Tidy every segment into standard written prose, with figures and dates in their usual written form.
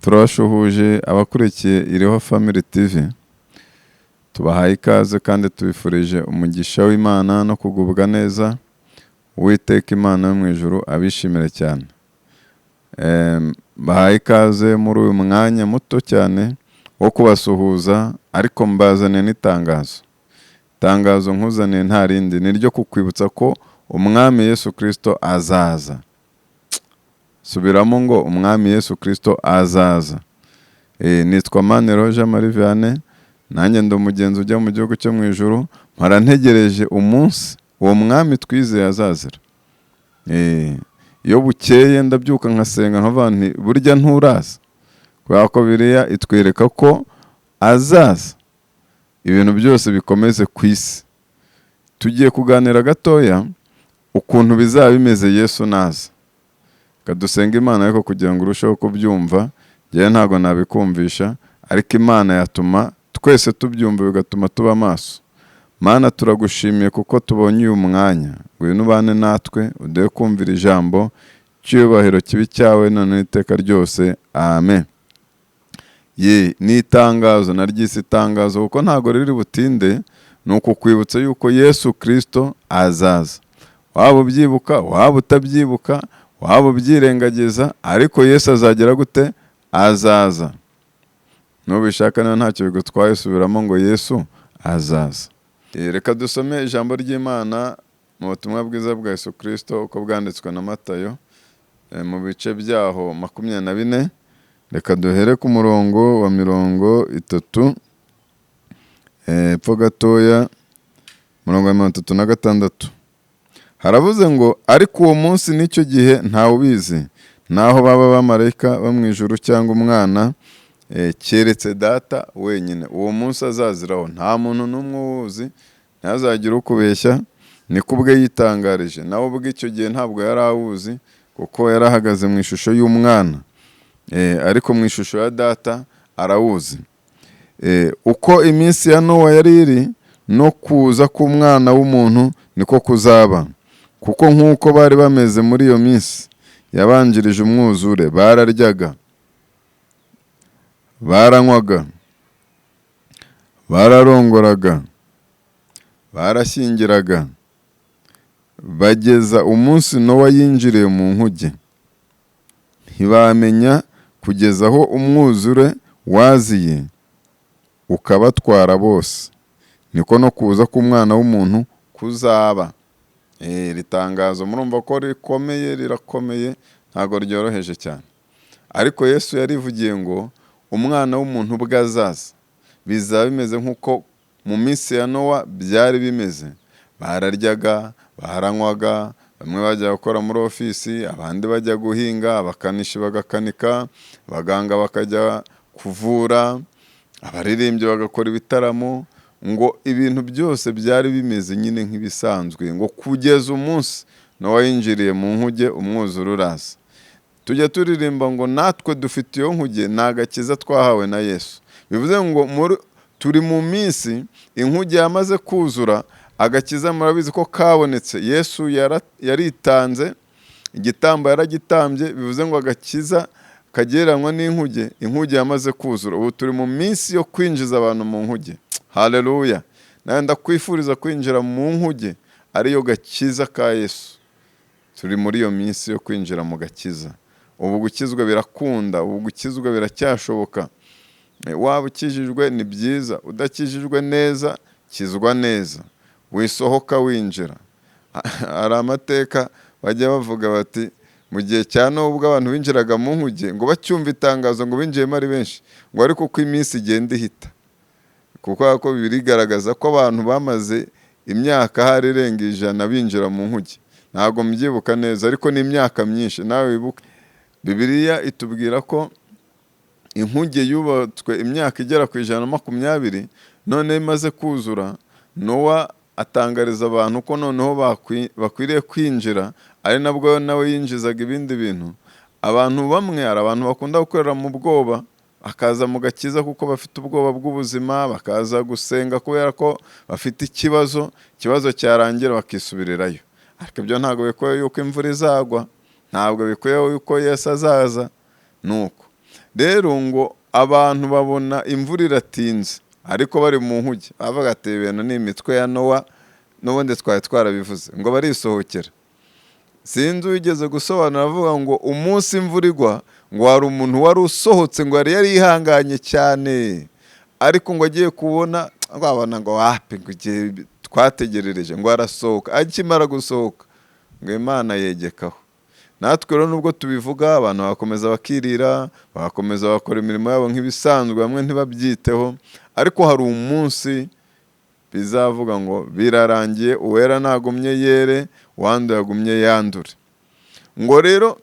Turabashuhuje abakurikiye Iriho Family TV. Tubahaye ikaze kandi tubifurije umugisha w'Imana no kugubwa neza. Uwiteka Imana yo mu ijuru abishimire cyane. Bahaye ikaze muri uyu mwanya muto cyane wo kubasuhuza, ariko mbazaniye n'itangazo. Itangazo nkuzaniye nta rindi, ni iryo kukwibutsa ko Umwami Yesu Kristo azaza. Subiramo ngo Umwami Yesu Kristo azaza. Nitwa Maniro Jean Marie Vianney, nanjye ndi umugenzi ujya mu gihugu cyo mu ijuru, mpora ntegereje umunsi uwo mwami twizeye azazira. Iyo bukeye ndabyuka nkasenga nkavuga nti burya nturaza, kubera ko biriya itwereka ko azaza, ibintu byose bikomeze ku isi. Tugiye kuganira gatoya ukuntu bizaba bimeze Yesu naza. Reka dusenge Imana, ariko kugira ngo urusheho kubyumva, njyewe ntabwo nabikumvisha, ariko Imana yatuma twese tubyumva bigatuma tuba maso. Mana, turagushimiye kuko tubonye uyu mwanya, ngwino ubane natwe, uduhe kumvira ijambo, cyubahiro kibi cyawe none n'iteka ryose, amen. Ye, ni itangazo naryise itangazo kuko ntabwo riri butinde, ni ukukwibutsa yuko Yesu Kristo azaza. Waba ubyibuka, waba utabyibuka, waba ubyirengagiza, ariko Yesu azagera gute? Azaza. Nubishaka niba ntacyo bigutwaye, subiramo ngo Yesu azaza. Reka dusome ijambo ry'Imana mu butumwa bwiza bwa Yesu Kristo uko bwanditswe na Matayo, mu bice byaho 24. Reka duhere ku murongo wa 30, epfo gatoya, murongo wa 36. Haravuze ngo ariko uwo munsi n'icyo gihe ntawe ubizi, naho baba abamarayika bo mu ijuru cyangwa umwana, keretse Data wenyine. Uwo munsi azaziraho nta muntu n'umwe uwuzi, ntazagire ukubeshya, niko ubwe yitangarije. Nawe ubwe icyo gihe ntabwo yari awuzi, kuko yari ahagaze mu ishusho y'umwana, ariko mu ishusho ya Data arawuzi. Uko iminsi ya Nowa yari iri, no kuza k'umwana w'umuntu niko kuzaba. Kuko nk'uko bari bameze muri iyo minsi yabanjirije umwuzure, bararyaga, baranywaga, bararongoraga, barashyingiraga, bageza umunsi Nowa yinjiriye mu nkuge, ntibamenya kugeza aho umwuzure waziye ukabatwara bose, niko no kuza k'umwana w'umuntu kuzaba. Iri tangazo murumva ko rikomeye, rirakomeye, ntabwo ryoroheje cyane. Ariko Yesu yarivugiye ngo umwana w'umuntu ubwo azaza bizaba bimeze nk'uko mu minsi ya Nowa byari bimeze. Bararyaga, baranywaga, bamwe bajya gukora muri ofisi, abandi bajya guhinga, abakanishi bagakanika, abaganga bakajya kuvura, abaririmbyi bagakora ibitaramo, ngo ibintu byose byari bimeze nyine nk'ibisanzwe, ngo kugeza umunsi Nowa yinjiriye mu nkuge, umwuzure uraza. Tujya turirimba ngo natwe dufite iyo nkuge, ni agakiza twahawe na Yesu. Bivuze ngo turi mu minsi inkuge yamaze kuzura, agakiza murabizi ko kabonetse. Yesu yaritanze, igitambo yaragitambye, bivuze ngo agakiza kagereranywa n'inkuge, inkuge yamaze kuzura. Ubu turi mu minsi yo kwinjiza abantu mu nkuge. Haleluya! Nawe ndakwifuriza kwinjira mu nkuge, ariyo gakiza ka Yesu. Turi muri iyo minsi yo kwinjira mu gakiza. Ubu gukizwa birakunda, ubu gukizwa biracyashoboka. Waba ukijijwe ni byiza, udakijijwe neza kizwa neza, wisohoka winjira. Hari amateka bajya bavuga bati mu gihe cya Nowa ubwo abantu binjiraga mu nkuge, ngo bacyumva itangazo ngo binjiyemo ari benshi, ngo ariko uko iminsi igenda ihita, kuko ko birigaragaza ko abantu bamaze imyaka hari irenga 100 binjira mu nkuge. Ntabwo mbyibuka neza, ariko ni imyaka myinshi. Nawe wibuke Bibiliya itubwira ko inkuge yubatswe imyaka igera ku 120, none imaze kuzura, Nowa atangariza abantu ko noneho bakwiriye kwinjira, ari nabwo nawe yinjizaga ibindi bintu. Abantu bamwe, hari abantu bakunda gukorera mu bwoba, bakaza mu gakiza kuko bafite ubwoba bw'ubuzima, bakaza gusenga kubera ko bafite ikibazo, ikibazo cyarangira bakisubirirayo. Ariko ibyo ntabwo bikwiye yuko imvura izagwa, ntabwo bikwiye yuko Yesu azaza. Nuko Rero ngo abantu babona imvura iratinze ariko bari mu nkuge, bavuga ati ibintu ni imitwe ya Nowa, n'ubundi twari twarabivuze, ngo barisohokera. Sinzi uwigeze gusobanura avuga ngo umunsi imvura igwa ngo hari umuntu wari usohotse, ngo yari yarihanganye cyane, ariko ngo agiye kubona ngo abona ngo wapi, ngo igihe twategerereje, ngo arasohoka. Akimara gusohoka ngo Imana yegekaho. Natwe rero nubwo tubivuga, abantu bagakomeza bakirira, bagakomeza bakora imirimo yabo nk'ibisanzwe, bamwe ntibabyiteho, ariko hari umunsi bizavuga ngo birarangiye, uwera nagumye yere, uwanduye agumye yandure. Ngo rero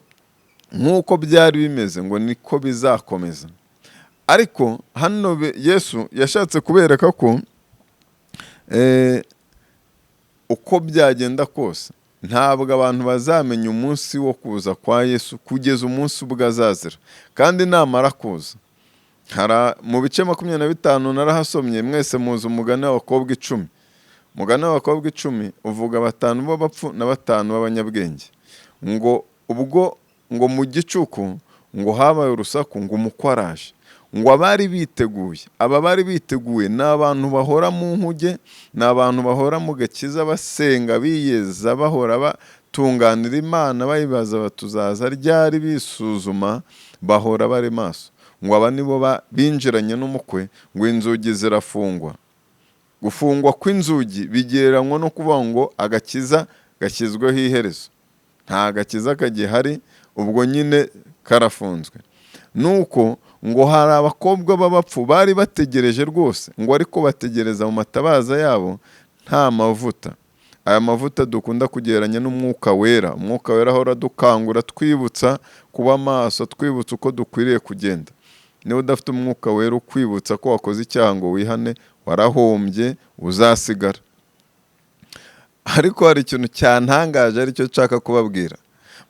nk'uko byari bimeze ngo niko bizakomeza. Ariko hano Yesu yashatse kubereka ko uko byagenda kose ntabwo abantu bazamenya umunsi wo kuza kwa Yesu kugeza umunsi ubwo azazira. Kandi namara kuza, mu bice 25 narahasomye, mwese muzi umugani w'abakobwa 10. Umugani w'abakobwa 10 uvuga batanu b'abapfu na batanu b'abanyabwenge. Ngo ubwo ngo mu gicuku ngo habaye urusaku, ngo umukwe araje, ngo abari biteguye, aba bari biteguye ni abantu bahora mu nkuge, ni abantu bahora mu gakiza, basenga, biyeza, bahora batunganira Imana, bayibaza batuzaza ryari, bisuzuma, bahora bari maso. Ngo aba nibo binjiranye n'umukwe, ngo inzugi zirafungwa. Gufungwa kw'inzugi bigereranywa no kuvuga ngo agakiza gashyizweho iherezo, nta gakiza kagihari, ubwo nyine karafunzwe. Nuko ngo hari abakobwa b'abapfu bari bategereje rwose, ngo ariko bategereza mu matabaza yabo nta mavuta. Aya mavuta dukunda kugereranya n'umwuka wera. Umwuka wera ahora dukangura, twibutsa kuba maso, twibutsa uko dukwiriye kugenda. Niba udafite umwuka wera ukwibutsa ko wakoze icyaha ngo wihane, warahombye, uzasigara. Ariko hari ikintu cyantangaje aricyo nshaka kubabwira.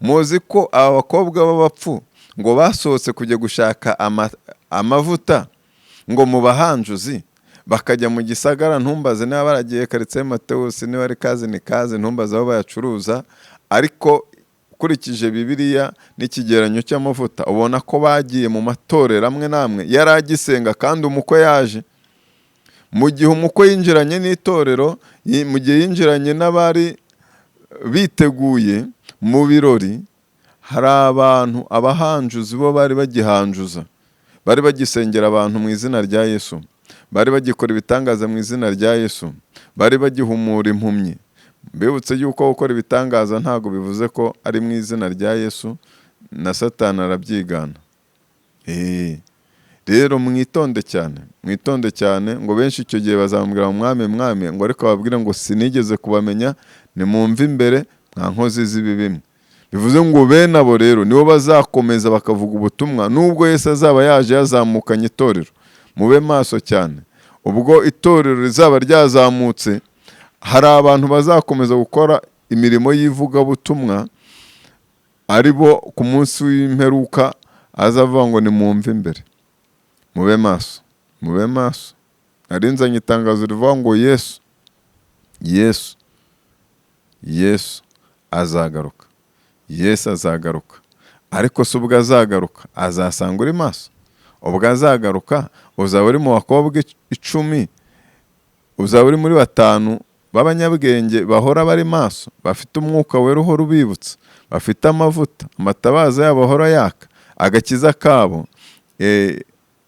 Muzi ko aba bakobwa b'abapfu ngo basohotse kujya gushaka amavuta ngo mu bahanjuzi, bakajya mu gisagara, ntumbaze niba baragiye karitsiye Matewusi, niba ari kazi ni kazi, ntumbaze aho bayacuruza, ariko ukurikije Bibiliya n'ikigereranyo cy'amavuta ubona ko bagiye mu matorero amwe n'amwe yari agisenga kandi umukwe yaje. Mu gihe umukwe yinjiranye n'itorero, mu gihe yinjiranye n'abari biteguye mu birori, hari abantu abahanjuzi bo bari bagihanjuza, bari bagisengera abantu mu izina rya Yesu, bari bagikora ibitangaza mu izina rya Yesu, bari bagihumura impumyi. Mbibutse yuko gukora ibitangaza ntabwo bivuze ko ari mu izina rya Yesu, na Satani arabyigana. Rero mwitonde cyane, mwitonde cyane. Ngo benshi icyo gihe bazamubwira mwami mwami, ngo ariko bababwire ngo sinigeze kubamenya, nimumve imbere mwa nkozi z'ibibi mwe. Bivuze ngo bene abo rero nibo bazakomeza bakavuga ubutumwa nubwo Yesu azaba yaje yazamukanye itorero. Mube maso cyane. Ubwo itorero rizaba ryazamutse, hari abantu bazakomeza gukora imirimo y'ivugabutumwa, ari bo ku munsi w'imperuka azavuga ngo nimumve imbere. Mube maso, mube maso. Nari nzanye itangazo rivuga ngo Yesu, Yesu, Yesu azagaruka. Yesu azagaruka. Ariko se ubwo azagaruka azasanga uri maso? Ubwo azagaruka uzaba uri mu bakobwa 10, uzaba uri muri batanu b'abanyabwenge bahora bari maso, bafite umwuka wera uhora ubibutsa, bafite amavuta, amatabaza yabo ahora yaka, agakiza kabo,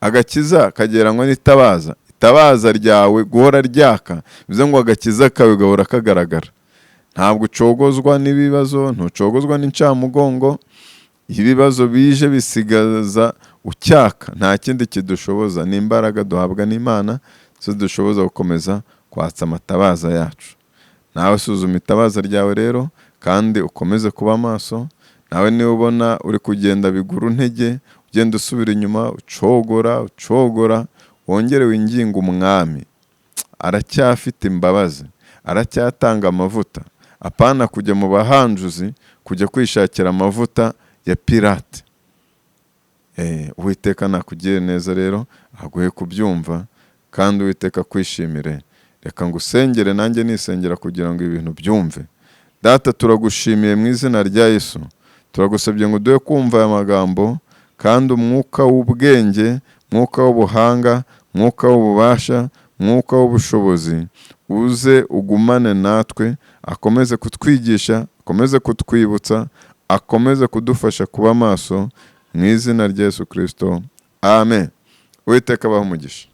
agakiza kagereranywa n'itabaza, itabaza ryawe guhora ryaka bivuze ngo agakiza kawe gahora kagaragara. Ntabwo ucogozwa n'ibibazo, ntucogozwa n'incamugongo, ibibazo bije bisigaza ucyaka. Nta kindi kidushoboza, ni imbaraga duhabwa n'Imana zidushoboza gukomeza kwatsa amatabaza yacu. Nawe suzuma itabaza ryawe rero, kandi ukomeze kuba maso. Nawe niba ubona uri kugenda biguru ntege, ugenda usubira inyuma, ucogora, ucogora, wongere winginge umwami. Aracyafite imbabazi, aracyatanga amavuta. Apana kujya mu bahanjuzi, kujya kwishakira amavuta ya pirate. Uwiteka nakugire neza rero, aguhe kubyumva, kandi Uwiteka akwishimire. Reka ngusengere nanjye nisengera kugira ngo ibintu byumve. Data, turagushimiye mu izina rya Yesu. Turagusabye ngo uduhe kumva aya magambo, Kandi umwuka w'ubwenge, mwuka w'ubuhanga, mwuka w'ububasha, mwuka w'ubushobozi uze ugumane natwe, akomeze kutwigisha, akomeze kutwibutsa, akomeze kudufasha kuba maso, mu izina rya Yesu Kristo, amen. Uwiteka abahe umugisha.